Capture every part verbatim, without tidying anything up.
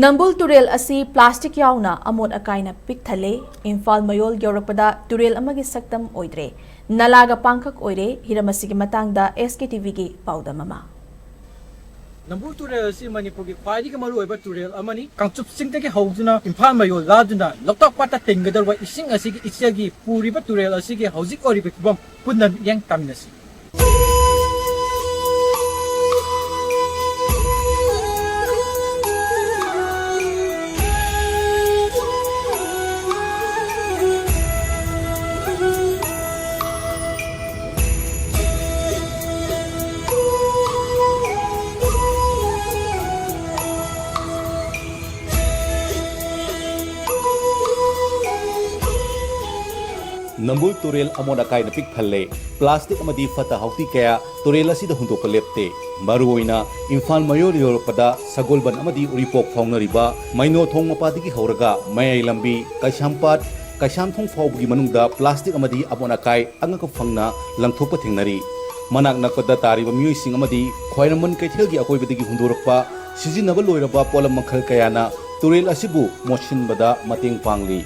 ꯅꯝꯕꯨꯜ ꯇꯨꯔꯦꯜ ꯑꯁꯤ ꯄ꯭ꯂꯥꯁꯇꯤꯛ ꯌꯥꯎꯅ ꯑꯃꯣꯠ ꯑꯀꯥꯏꯅ ꯄꯤꯛ ꯊꯜꯂꯦ꯫ ꯏꯝꯐꯥꯜ ꯃꯌꯣꯜ ꯌꯧꯔꯛꯄꯗ ꯇꯨꯔꯦꯜ ꯑꯃꯒꯤ ꯁꯛꯇꯝ ꯑꯣꯏꯗ꯭ꯔꯦ꯫ ꯅꯂꯥꯒ ꯄꯥꯡꯈꯛ ꯑꯣꯏꯔꯦ꯫ ꯍꯤꯔꯝ ꯑꯁꯤꯒꯤ ꯃꯇꯥꯡꯗ ꯑꯦꯁ ꯀꯦ ꯇꯤ ꯚꯤꯒꯤ ꯄꯥꯎꯗꯝ ꯑꯃ꯫ ꯅꯝꯕꯨꯜ ꯇꯨꯔꯦꯜ ꯑꯁꯤ ꯃꯅꯤꯄꯨꯔꯒꯤ ꯈ꯭ꯋꯥꯏꯗꯒꯤ ꯃꯔꯨꯑꯣꯏꯕ ꯇꯨꯔꯦꯜ ꯑꯃꯅꯤ꯫ ꯀꯥꯡꯆꯨꯞ ꯆꯤꯡꯗꯒꯤ ꯍꯧꯗꯨꯅ ꯏꯝꯐꯥꯜ ꯃꯌꯣꯜ ꯂꯥꯟꯗꯨꯅ ꯂꯣꯛꯇꯥꯛ ꯄꯥꯠꯇ ꯇꯤꯡꯒꯗꯧꯔꯤꯕ ꯏꯁꯤꯡ ꯑꯁꯤꯒꯤ ꯏꯆꯦꯜꯒꯤ ꯄꯨꯔꯤꯕ ꯇꯨꯔꯦꯜ ꯑꯁꯤꯒꯤ ꯍꯧꯖꯤꯛ ꯑꯣꯏꯔꯤꯕ ꯐꯤꯕꯝ ꯄꯨꯟꯅ ꯃꯤꯠꯌꯦꯡ ꯇꯥꯃꯤꯟꯅꯁꯤ꯫ ꯅꯝꯕꯨꯜ ꯇꯨꯔꯦꯜ ꯑꯃꯣꯠ ꯑꯀꯥꯏꯅ ꯄꯤꯛ ꯊꯜꯂꯦ꯫ ꯄ꯭ꯂꯥꯁꯇꯤꯛ ꯑꯃꯗꯤ ꯐꯠꯇ ꯍꯥꯎꯊꯤ ꯀꯌꯥ ꯇꯨꯔꯦꯜ ꯑꯁꯤꯗ ꯍꯨꯟꯗꯣꯛꯄ ꯂꯦꯞꯇꯦ꯫ ꯃꯔꯨꯑꯣꯏꯅ ꯏꯝꯐꯥꯜ ꯃꯌꯣꯜ ꯌꯧꯔꯛꯄꯗ ꯁꯒꯣꯜꯕꯟ ꯑꯃꯗꯤ ꯎꯔꯤꯄꯣꯛ ꯐꯥꯎꯅꯔꯤꯕ ꯃꯩꯅꯣ ꯊꯣꯡ ꯃꯄꯥꯗꯒꯤ ꯍꯧꯔꯒ ꯃꯌꯥꯏ ꯂꯝꯕꯤ, ꯀꯩꯁꯥꯝꯄꯥꯠ, ꯀꯩꯁꯥꯝꯊꯣꯡ ꯐꯥꯎꯕꯒꯤ ꯃꯅꯨꯡꯗ ꯄ꯭ꯂꯥꯁꯇꯤꯛ ꯑꯃꯗꯤ ꯑꯃꯣꯠ ꯑꯀꯥꯏ ꯑꯉꯛꯄ ꯐꯪꯅ ꯂꯪꯊꯣꯛꯄ ꯊꯦꯡꯅꯔꯤ꯫ ꯃꯅꯥꯛ ꯅꯛꯄꯗ ꯇꯥꯔꯤꯕ ꯃꯤꯑꯣꯏꯁꯤꯡ ꯑꯃꯗꯤ ꯈ꯭ꯋꯥꯏꯔꯝꯕꯟ ꯀꯩꯊꯦꯜꯒꯤ ꯑꯀꯣꯏꯕꯗꯒꯤ ꯍꯨꯟꯗꯣꯔꯛꯄ ꯁꯤꯖꯤꯟꯅꯕ ꯂꯣꯏꯔꯕ ꯄꯣꯠꯂꯝ ꯃꯈꯜ ꯀꯌꯥꯅ ꯇꯨꯔꯦꯜ ꯑꯁꯤꯕꯨ ꯃꯣꯠꯁꯤꯟꯕꯗ ꯃꯇꯦꯡ ꯄꯥꯡꯂꯤ꯫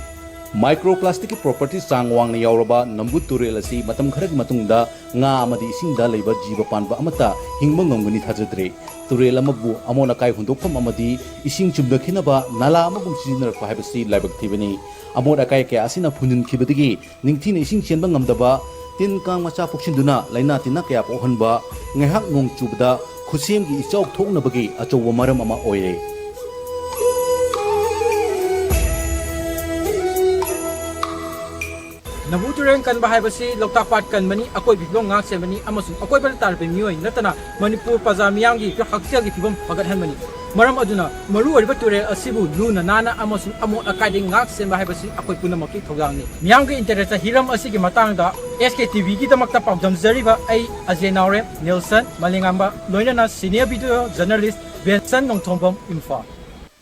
ꯃꯥꯏꯀ꯭ꯔꯣ ꯄ꯭ꯂꯥꯁꯇꯤꯛꯀꯤ ꯄ꯭ꯔꯣꯄꯔꯇꯤꯁ ꯆꯥꯡ ꯋꯥꯡꯅ ꯌꯥꯎꯔꯕ ꯅꯝꯕꯨꯜ ꯇꯨꯔꯦꯜ ꯑꯁꯤ ꯃꯇꯝ ꯈꯔꯒꯤ ꯃꯇꯨꯡꯗ ꯉꯥ ꯑꯃꯗꯤ ꯏꯁꯤꯡꯗ ꯂꯩꯕ ꯖꯤꯕ ꯄꯥꯟꯕ ꯑꯃꯠꯇ ꯍꯤꯡꯕ ꯉꯝꯒꯅꯤ ꯊꯥꯖꯗ꯭ꯔꯦ꯫ ꯇꯨꯔꯦꯜ ꯑꯃꯕꯨ ꯑꯃꯣꯠ ꯑꯀꯥꯏ ꯍꯨꯟꯗꯣꯛꯐꯝ ꯑꯃꯗꯤ ꯏꯁꯤꯡ ꯆꯨꯝꯊꯈꯤꯅꯕ ꯅꯂꯥ ꯑꯃꯒꯨꯝ ꯁꯤꯖꯤꯟꯅꯔꯛꯄ ꯍꯥꯏꯕꯁꯤ ꯂꯥꯏꯕꯛ ꯊꯤꯕꯅꯤ꯫ ꯑꯃꯣꯠ ꯑꯀꯥꯏ ꯀꯌꯥ ꯑꯁꯤꯅ ꯐꯨꯝꯖꯤꯟꯈꯤꯕꯗꯒꯤ ꯅꯤꯡꯊꯤꯅ ꯏꯁꯤꯡ ꯆꯦꯟꯕ ꯉꯝꯗꯕ, ꯇꯤꯟ ꯀꯥꯡ ꯃꯆꯥ ꯄꯣꯛꯁꯤꯟꯗꯨꯅ ꯂꯥꯏꯅꯥ ꯇꯤꯟꯅꯥ ꯀꯌꯥ ꯄꯣꯛꯍꯟꯕ, ꯉꯥꯏꯍꯥꯛ ꯅꯣꯡ ꯆꯨꯕꯗ ꯈꯨꯠꯁꯦꯝꯒꯤ ꯏꯆꯥꯎ ꯊꯣꯛꯅꯕꯒꯤ ꯑꯆꯧꯕ ꯃꯔꯝ ꯑꯃ ꯑꯣꯏꯔꯦ꯫ ꯅꯝꯕꯨꯜ ꯇꯨꯔꯦꯜ ꯀꯟꯕ ꯍꯥꯏꯕꯁꯤ ꯂꯣꯛꯇꯥꯛ ꯄꯥꯠ ꯀꯟꯕꯅꯤ, ꯑꯀꯣꯏꯕꯒꯤ ꯐꯤꯕꯝ ꯉꯥꯛ ꯁꯦꯟꯕꯅꯤ ꯑꯃꯁꯨꯡ ꯑꯀꯣꯏꯕꯗ ꯇꯥꯔꯤꯕ ꯃꯤꯑꯣꯏ ꯅꯠꯇꯅ ꯃꯅꯤꯄꯨꯔ ꯄ꯭ꯔꯖꯥ ꯃꯤꯌꯥꯝꯒꯤ ꯍꯛꯁꯦꯜꯒꯤ ꯐꯤꯕꯝ ꯐꯒꯠꯍꯟꯕꯅꯤ꯫ ꯃꯔꯝ ꯑꯗꯨꯅ ꯃꯔꯨꯑꯣꯏꯕ ꯇꯨꯔꯦꯜ ꯑꯁꯤꯕꯨ ꯂꯨꯅ ꯅꯥꯟꯅ ꯑꯃꯁꯨꯡ ꯑꯃꯣꯠ ꯑꯀꯥꯏꯗꯒꯤ ꯉꯥꯛ ꯁꯦꯟꯕ ꯍꯥꯏꯕꯁꯤ ꯑꯩꯈꯣꯏ ꯄꯨꯝꯅꯃꯛꯀꯤ ꯊꯧꯗꯥꯡꯅꯤ꯫ ꯃꯤꯌꯥꯝꯒꯤ ꯏꯟꯇꯔꯦꯁꯇ ꯍꯤꯔꯝ ꯑꯁꯤꯒꯤ ꯃꯇꯥꯡꯗ ꯑꯦꯁ ꯀꯦ ꯇꯤ ꯚꯤꯒꯤꯗꯃꯛꯇ ꯄꯥꯎꯗꯝꯖꯔꯤꯕ ꯑꯩ ꯑꯖꯦ ꯅꯥꯎꯔꯦꯝ, ꯅꯦꯜꯁꯟ ꯃꯂꯦꯉꯥꯝꯕ, ꯂꯣꯏꯅꯅ senior video journalist Benson Nongthombam, Imphal.